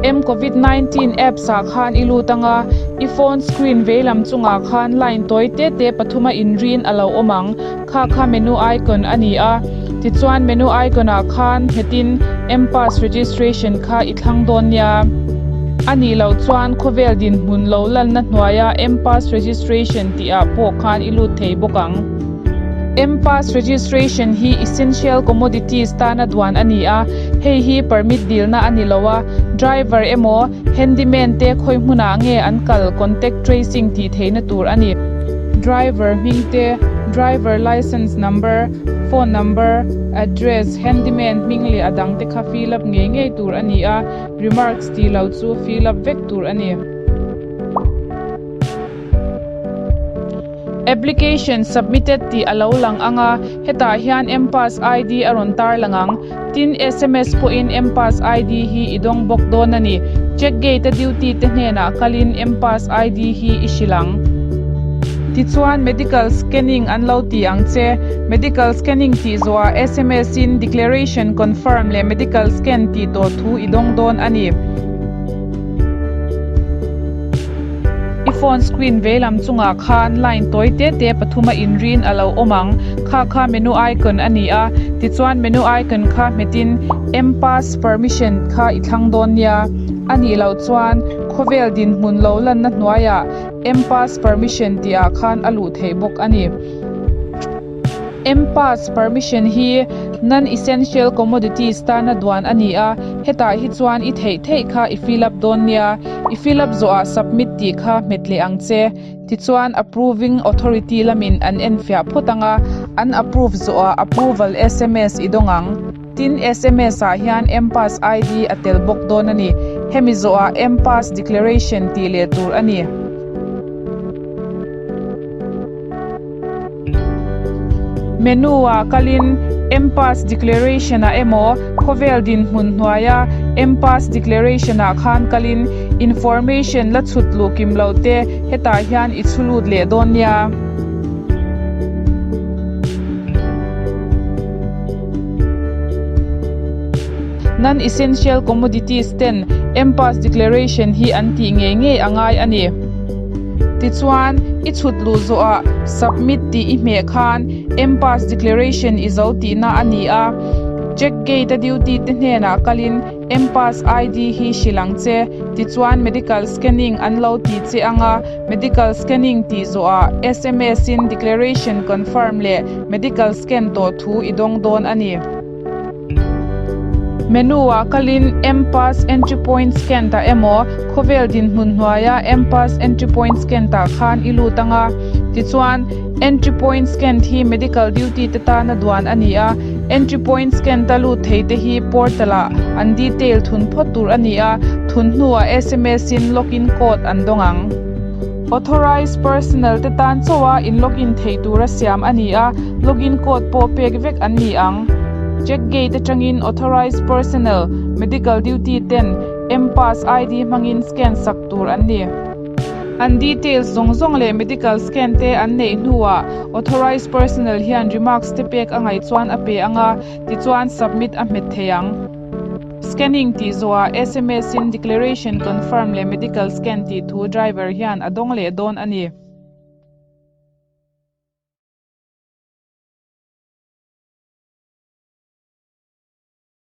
M-Covid 19 apps ah khan i lut anga, i phone screen veilam chungah khan line tawi te te pathuma inrin a lo awm ang. Kha kha menu icon a ni a, tichuan menu icon ah khan nghetin M-Pass registration kha i thlang dawn nia. A nih loh chuan khawvel dinhmun lo lanna hnuaia M-Pass registration tih ah pawh khan i lut thei bawk ang. M-Pass registration hi essential commodities tana duan a ni a, hei hi permit dilna a ni lo a, driver emaw handyman te khawi hmunah nge an kal contact tracing tih theihna tur a ni. Driver hming te, driver licence number, phone number, address, handyman hming leh a dang te kha fill up ngei ngei tur a ni a, remarks tih lo chu fill up vek tur a ni. Application submitted tih a lo lang ang a, hetah hian M-Pass ID a rawn tar lang ang. Tin, sms pawhin M-Pass ID hi i dawng bawk dawn a ni. Check gate a duty te hnenah kalin M-Pass ID hi i hrilh ang. Tichuan, medical scanning an lo ti ang che. Medical scanning tih zawhah sms in declaration confirm leh medical scan tih tawh thu i dawng dawn a ni. I phone screen veilam chungah khan line tawi te te pathuma inrin a lo awm ang. Kha kha menu icon a ni a, tichuan menu icon kha hmetin M-Pass permission kha i thlang dawn nia. A nih loh chuan khawvel dinhmun lo lanna hnuaiah M-Pass permission tihah khan a luh theih bawk a ni. M-Pass permission hi non-essential commodities tana duan a ni a, hetah hi chuan i theih theih kha i fill up dawn nia, i fill up zawhah submit tih kha hmet leh ang che. Tichuan approving authority lamin an enfiah phawt ang a, an approve zawhah approval sms i dawng ang. Tin, sms ah hian M-Pass ID a tel bawk dawn a ni. Hemi zawhah M-Pass declaration tih leh tur a ni. Menu-ah kalin M-Pass Declaration-ah emaw khawvel dinhmun hnuaia M-Pass Declaration-ah khan kalin information la chhut luh kim loh te hetah hian i chhu lut leh dawn nia. Non-essential commodities ten M-Pass Declaration hi an tih ngei ngei a ngai a ni. Tichuan, i chhut luh zawhah Submit tih i hmeh khan M-Pass Declaration i zo tihna a ni a. Check gate a duty te hnenah kalin M-Pass ID hi hrilh ang che. Tichuan, medical scanning an lo ti che ang a, medical scanning tih zawhah sms in declaration confirm leh medical scan tawh thu i dawng dawn a ni. Menu-ah kalin M-Pass Entry Point scan ta emaw, khawvel dinhmun hnuaia M-Pass Entry Point scan tah khan i lut ang a. Tichuan, Entry Point scan hi medical duty te tana duan a ni a. Entry Point scan ta lut thei te hi portal-ah an detail thun phawt tur a ni a, thun hnuah sms-in login code an dawng ang. Authorized personnel te tan chauha in login theih tura siam a ni a, login code pawh pek vek an ni ang. Check gate atangin authorized personnel, medical duty ten M-Pass ID hmangin scan sak tur an ni. An details zawng zawng leh medical scan te an neih hnuah authorized personnel hian remarks te pek a ngaih chuan a pe ang a, tichuan submit a hmet thei ang. Scanning tih zawhah sms in declaration confirm leh medical scan tih thu driver hian a dawng leh dawn a ni.